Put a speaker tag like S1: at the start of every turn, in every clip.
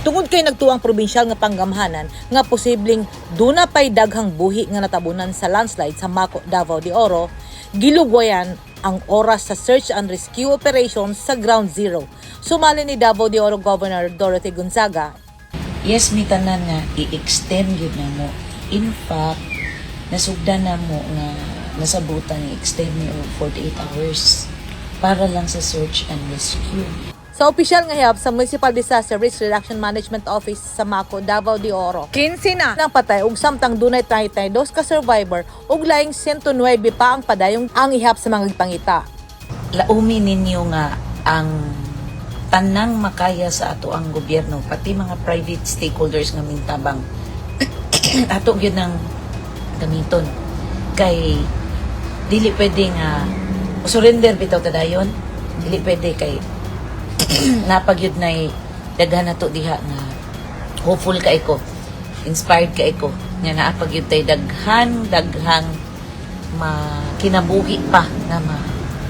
S1: Tungod kay nagtuo ang probinsyal nga panggamhanan nga posibleng duna pay daghang buhi nga natabunan sa landslide sa Maco, Davao de Oro, gilugwayan ang oras sa search and rescue operations sa Ground Zero. Sumali ni Davao de Oro Governor Dorothy Gonzaga.
S2: Yes, mi tanan nga i-extend gyud na mo. In fact, nasugdan na mo nga nasabutan i-extend ni og 48 hours para lang sa search and rescue.
S1: Sa opisyal nga hiyap sa Municipal Disaster Risk Reduction Management Office sa Maco, Davao de Oro, 15 na nang patay ug samtang dunay 32 ka survivor ug laing 109 pa ang padayong ang ihap sa mga gipangita.
S2: Laumi ninyo nga ang tanang makaya sa ato ang gobyerno, pati mga private stakeholders nga mintabang, ato gyud nang gamiton kay dili pwede nga surrender bitaw ta dayon. Dili pwede kay napagyud nay daghan nato diha nga hopeful kay ko, inspired kay ko nga naa pa gyud tay daghan daghang makinabuhi pa nga ma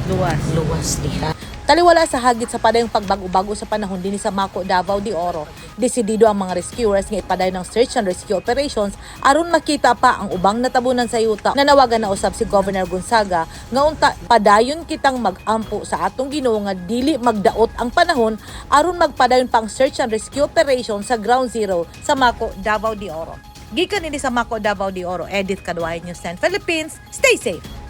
S1: luwas.
S2: Luwas diha.
S1: Taliwala sa hagit sa padayong pagbago-bago sa panahon dinhi sa Maco, Davao de Oro, desidido ang mga rescuers nga ipadayon ng search and rescue operations aron makita pa ang ubang natabunan sa yuta. Nanawagan na usab si Governor Gonzaga nga unta padayon kitang mag-ampo sa atong Ginoo nga dili magdaot ang panahon aron magpadayon pang search and rescue operations sa Ground Zero sa Maco, Davao de Oro. Gikan dinhi sa Maco, Davao de Oro, Edith Kaduay, News 10 Philippines. Stay safe!